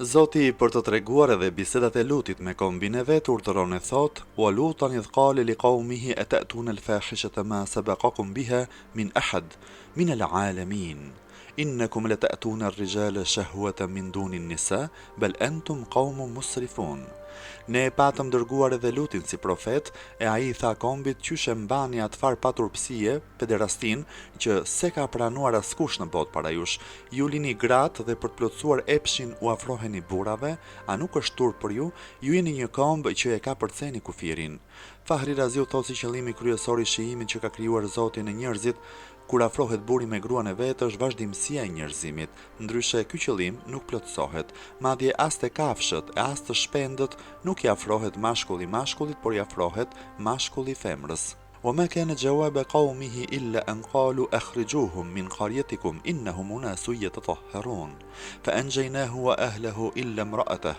Zoti për të treguar edhe bisedat e Lutit me kombin e vet urdhëron e thotë, Wa lutan idh kale li kaumihi ete'tune el-fahishete ma sebekakum biha min ahad min el-alemin innekum lete'tune er-rijale shehweten min duni en-nisa bel entum kaumun musrifun. Ne e patëm dërguar edhe Lutin si profet, e ai i tha kombit qysh e mbani atë farë paturpësie, pederastinë, që s'e ka pranuar askush në botë para jush, Ju lini gratë dhe për të plotësuar epshin u afroheni burrave, a nuk është turp për ju? Ju jeni një komb që e kapërceni kufirin. Fahri Raziu thotë se qëllimi kryesor i shijimit që ka krijuar Zoti në njerëzit, kur afrohet burri me gruan e vet është vazhdimësia e njerëzimit, ndryshe ky qëllim nuk plotësohet. Madje as te kafshët e as te shpendët nuk i afrohet mashkulli mashkullit por i afrohet mashkulli femrës. Wa ma kana jawaba qawmihi illa an qalu akhrijuhum min qaryatikum innahum unasun yatatahharun fa anjaynahu wa ahlahu illa imra'atah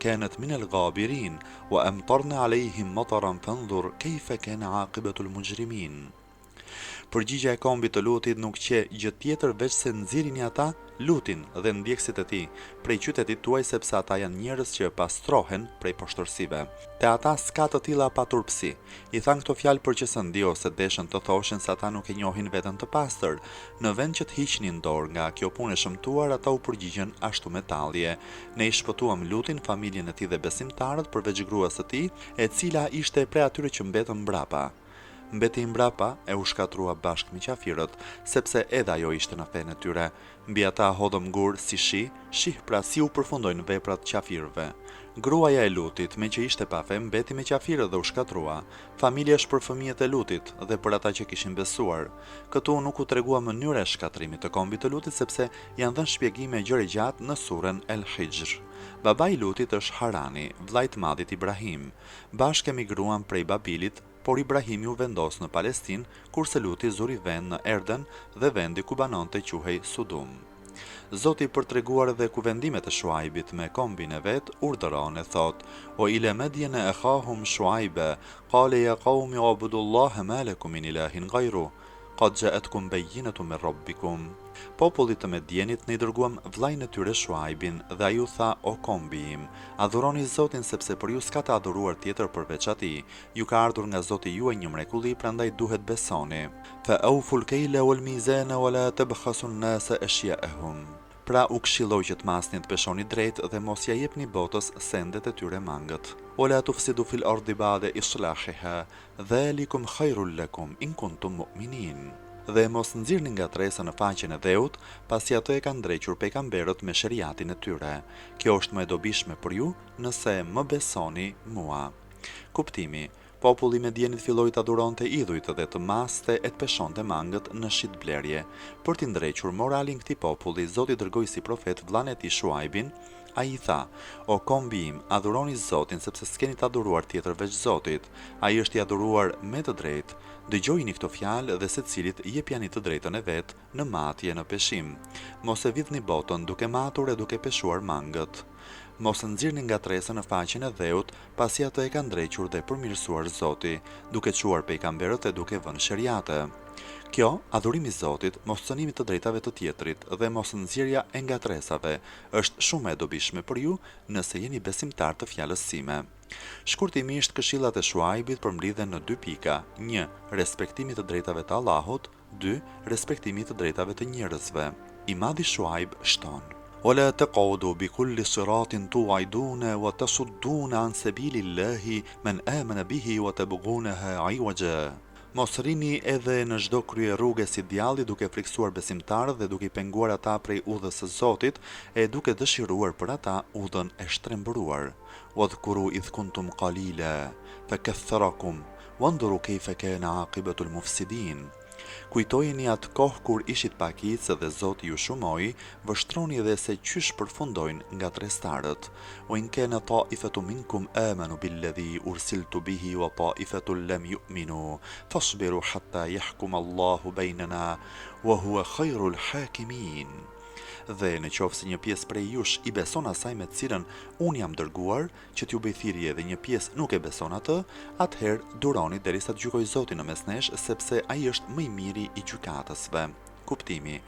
kanat min al-ghabirin wa amtarna alayhim mataran fanzur kayfa kana aqibatu al-mujrimin Përgjigja e kombit të Lutit nuk qe gjë tjetër veçse nxirrini ata, Lutin dhe ndjekësit e tij, prej qytetit tuaj sepse ata janë njerëz që pastrohen prej poshtërsive. Te ata s'ka të tilla paturpësi. I thanë këto fjalë për qesëndi ose deshën të thoshin se ata nuk e njohin veten të pastër. Në vend që të hiqnin dorë nga kjo punë e shëmtuar, ata u përgjigjën ashtu me tallje. Ne i shpëtuam Lutin, familjen e tij dhe besimtarët përveç gruas së tij, e cila ishte prej atyre që mbetën mbrapa. Mbeti mbrapa e u shkatërrua bashkë me qafirët, sepse edhe ajo ishte në fenë e tyre. Mbi ata hodhëm gurë si shi, shih pra si u përfundojnë veprat qafirëve. Gruaja e Lutit, meqë ishte pa fe, mbeti me qafirët dhe u shkatërrua. Familja është për fëmijët e Lutit dhe për ata që kishin besuar. Këtu nuk u tregua mënyra e shkatërrimit të kombit të Lutit sepse janë dhënë shpjegime gjerë e gjatë në suren El Hixhr. Babai i Lutit është Harani, vëllai i të madhit Ibrahim. Bashkë emigruan prej Babilit, por Ibrahimi u vendos në Palestinë, kurse Luti zuri vend në Erden dhe vendi ku banonte quhej Sudum. Zoti për treguar edhe kuvendimet e Shuajbit me kombin e vet, urdhëron e thotë, Wa ila Madjene akhahum Shuajba, kale ja kaumi u'budullaha ma lakum min ilahin gajruh, Qad ja'atkum bayyinatun min Rabbikum. Popullit të Medjenit ne i dërguam vëllain e tyre Shuajbin dhe ai u tha, O kombi im, adhuroni Zotin sepse për ju s'ka të adhuruar tjetër përveç Atij. Ju ka ardhur nga Zoti juaj një mrekulli, prandaj duhet besoni. Fa awful kejla wal mizana wa la tabkhasu an-nasa ashya'ahum. Pra u këshilloi që të masni e të peshoni drejt dhe mos ia jepni botës sendet e tyre mangët. Wa la tufsidu fil ardi ba'da islahiha. Dhalikum khairul lakum in kuntum mu'minin. Dhe mos nxirrni ngatërresa në faqen e dheut, pasi atë e kanë ndrequr pejgamberët me sheriatin e tyre. Kjo është më e dobishme për ju, nëse më besoni mua. Kuptimi, Populli i Medienit filloi të adhuronte idhujt dhe të maste e të peshonte mangët në shitblerje. Për t'i ndrequr moralin këtij populli, Zoti dërgoi si profet vëllanë e tij Shuajbin, Ai i tha, O kombi im, adhuroni Zotin, sepse s'keni të adhuruar tjetër veç Zotit. Ai është i adhuruar me të drejtë. Dëgjojini këto fjalë dhe secilit jepjani të drejtën e vet në matje e në peshim. Mos e vidhni botën duke matur e duke peshuar mangët. Mos nxirrni ngatërresa në faqen e dheut, pasi atë e ka ndrequr dhe përmirësuar Zoti, duke çuar pejgamberët e duke vënë sheriate. Kjo, adhurim i Zotit, moscënim i të drejtave të tjetrit dhe mosnxjerrja e ngatërresave, është shumë më e dobishme për ju nëse jeni besimtarë të fjalës sime. Shkurtimisht, këshillat e Shuajbit përmblidhen në dy pika, një, respektimi i të drejtave të Allahut, dy, respektimi i të drejtave të njerëzve. I madhi Shuajb shton. Wa la taq'udu bi kulli siratin tu'idune wa tasuddune an sebilillahi men amene bihi wa tabghunaha iwaja. Mos rrini edhe në çdo krye rruge si djalli duke frikësuar besimtarët dhe duke i penguar ata prej udhës së Zotit e duke dëshiruar për ata udhën e shtrembëruar. Wadhkuru idh kuntum qalila fakaththarakum wandhuru kejfe kane aqibatul mufsidin. Kujtojeni atë kohë kur ishit pakicë dhe Zoti ju shumoi, vështroni edhe se qysh përfundojnë ngatërrestarët. Wa in kana ta'ifatun minkum amanu billadhi ursiltu bihi wa ta'ifatun lam yu'minu, fasbiru hatta yahkuma Allahu baynana wa huwa khayrul hakimin. Dhe në qoftë se një pjesë prej jush i beson asaj me të cilën unë jam dërguar, që t'ju bëj thirrje dhe një pjesë nuk e beson atë, atëherë duroni derisa të gjykojë Zoti në mes nesh, sepse Ai është më i miri i gjykatësve. Kuptimi,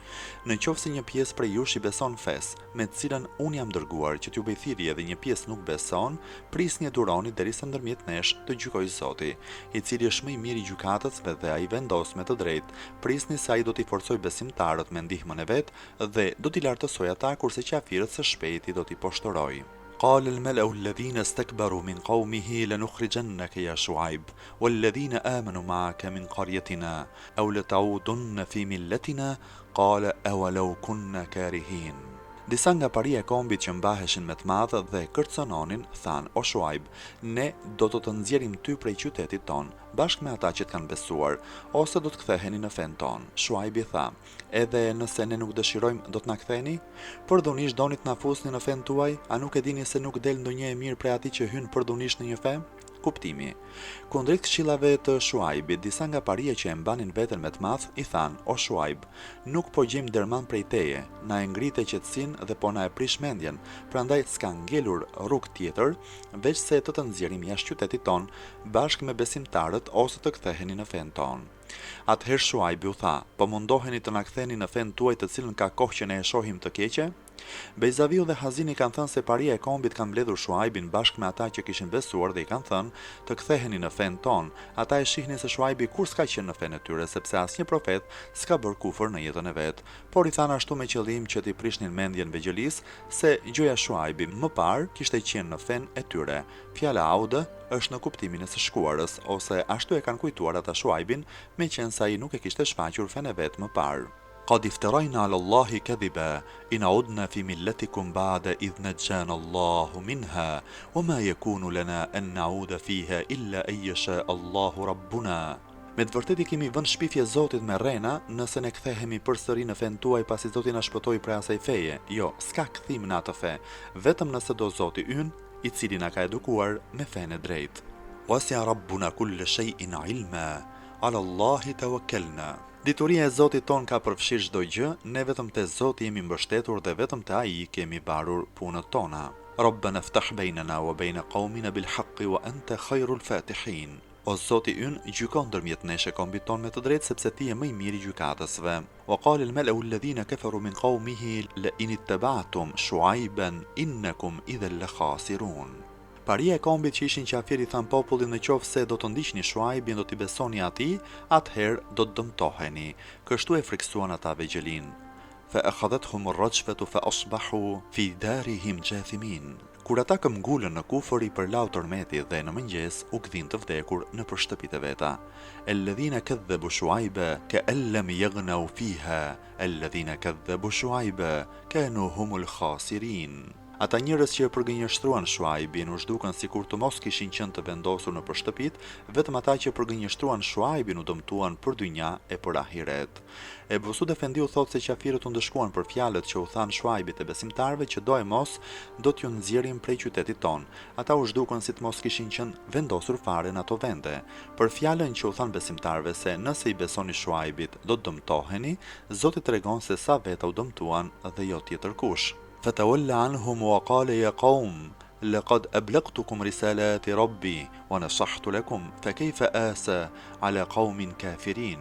Në qoftë se një pjesë prej jush i beson fesë, me të cilën unë jam dërguar që t'ju bëj thirrje dhe një pjesë nuk beson, prisni e duroni derisa ndërmjet nesh të gjykojë Zoti, i cili është më i miri i gjykatësve dhe Ai vendos me të drejtë, prisni se Ai do t'i forcojë besimtarët me ndihmën e vet dhe do t'i lartësojë ata kurse qafirët së shpejti do t'i poshtërojë. Qale al-meleu alladhina istakbaru min qawmihi lanukhrijannaka ya Shu'aib, walladhina amanu ma'aka min qaryatina, aw lata'udunna fi millatina, qale awalau kunna karihin. Disa nga paria e kombit që mbaheshin me të madh dhe kërcënonin, thanë, O Shuajb, ne do të të nxjerrim ty prej qytetit tonë, bashkë me ata që të kanë besuar, ose do të ktheheni në fenë tonë. Shuajbi tha, Edhe nëse ne nuk dëshirojmë, do të na ktheni? Përdhunisht doni të na fusni në fenë tuaj? A nuk e dini se nuk del ndonjë e mirë prej atij që hyn përdhunisht në një fe? Kuptimi. Kundrejt këshillave të Shuajbit, disa nga paria që e mbanin veten me të madh, i thanë, O Shuajb, nuk po gjejmë derman prej teje, na e ngrite qetësinë dhe po na e prish mendjen, prandaj s'ka ngelur rrugë tjetër, veçse të të nxjerrim jashtë qytetit tonë, bashkë me besimtarët ose të ktheheni në fenë tonë. Atëherë Shuajbi u tha, Po mundoheni të na ktheni në fenë tuaj të cilën ka kohë që ne e shohim të keqe? Bejzaviu dhe Hazini kanë thënë se paria e kombit kanë mbledhur Shuajbin bashkë me ata që kishin besuar dhe i kanë thënë, Të ktheheni në fenë tonë. Ata e shihnin se Shuajbi kurrë s'ka qenë në fenë e tyre, sepse asnjë profet s'ka bërë kufër në jetën e vet. Por i thanë ashtu me qëllim që t'i prishnin mendjen vegjëlisë, se gjoja Shuajbi më parë kishte qenë në fenë e tyre. Fjala aude është në kuptimin e së shkuarës, ose ashtu e kanë kujtuar ata Shuajbin, meqenëse ai nuk e kishte shfaqur fenë e vet më parë. Qad iftarayna ala Allahi kadhiba in udna fi millatikum ba'da idh najjana Allahu minha wa ma yakunu lana an na'uda fiha illa an yasha Allahu rabbuna. Me të vërtetë i kemi vënë shpifje Zotit me rrena, nëse ne kthehemi përsëri në fenë tuaj pasi Zoti na shpëtoi prej asaj feje, jo, s'ka kthim në atë fe, vetëm nëse do Zoti ynë, i cili na ka edukuar me fenë e drejtë. Wasi'a rabbuna kulla shay'in ilma, ala Allahi tawakkalna. Dituria e Zotit tonë ka përfshirë çdo gjë, ne vetëm te Zoti jemi mbështetur dhe vetëm te Ai kemi varur punët tona. Rabbena ftah bejnena wa bejne kaumina bil haqqi wa ente khajrul fatihin. O Zoti ynë, gjyko ndërmjet nesh e kombit tonë me të drejtë sepse Ti je më i miri i gjykatësve. Wa qale al meleu alladhina kafaru min kaumihi la in ittaba'tum shu'ajban innakum idhan la khasirun. Paria e kombit që ishin qafirë i thanë popullit në qoftë se do të ndiqni Shuajbin do t'i besoni atij, atëherë do të dëmtoheni. Kështu e frikësuan ata vegjëlinë. Fa akhadhathum ar-rajfatu fa asbahu fi darihim jathimin. Kur ata këmbgulën në kufër i përlau tërmeti dhe në mëngjes u gdhinë të vdekur nëpër shtëpitë e veta. Alladhina kadhabu Shuajba ka'an lam yaghnaw fiha, alladhina kadhabu Shuajba kanu humul khasirin. Ata njerëz që e përgënjeshtruan Shuajbin u zhdukën sikur të mos kishin qenë të vendosur nëpër shtëpitë, vetëm ata që përgënjeshtruan Shuajbin u dëmtuan për dynja e për ahiret. Ebu Sud Efendiu thotë se qafirët u ndëshkuan për fjalët që u thanë Shuajbit e besimtarëve që doemos do t'ju nxjerrim prej qytetit tonë. Ata u zhdukën si të mos kishin qenë vendosur fare në ato vende. Për fjalën që u thanë besimtarëve se nëse i besoni Shuajbit do të dëmtoheni, Zoti tregon se sa veta u dëmtuan dhe jo tjetërkush. Fatawalla anhum wa qale ya qaum laqad ablagtukum risalati rabbi wa nasahtu lakum fa kayfa asa ala qaumin kafirin.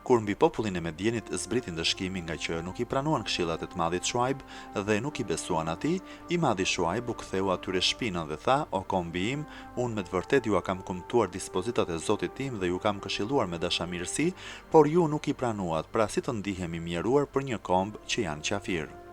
Kur mbi popullin e Medjenit zbriti ndëshkimi nga që nuk i pranuan këshillat e të madhit Shuajb dhe nuk i besuan atij, i madhi Shuajb u ktheu atyre shpinën dhe tha, O kombi im, unë me të vërtetë jua kam kumtuar dispozitat e Zotit tim dhe ju kam këshilluar me dashamirësi, por ju nuk i pranuat, pra si të ndihem i mjeruar për një komb që janë qafirë.